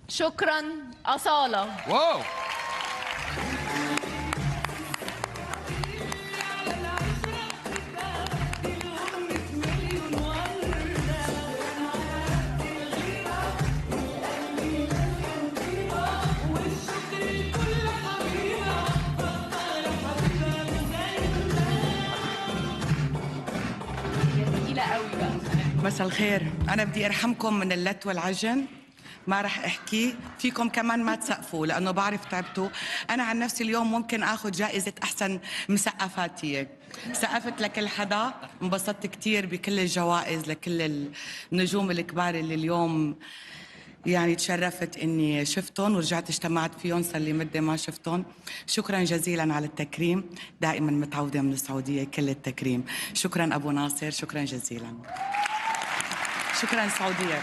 شكرا أصالة. واو. مساء الخير. أنا بدي أرحمكم من اللت والعجن، ما رح أحكي فيكم كمان ما تسقفوا لأنه بعرف تعبتوا. أنا عن نفسي اليوم ممكن آخذ جائزة أحسن مسقفاتية. سقفت لكل حدا، انبسطت كتير بكل الجوائز لكل النجوم الكبار اللي اليوم يعني تشرفت إني شفتهم ورجعت اجتمعت فيهم، صار لي مدة ما شفتهم. شكرا جزيلا على التكريم، دائما متعودة من السعودية كل التكريم. شكرا أبو ناصر، شكرا جزيلا، شكرا سعودية.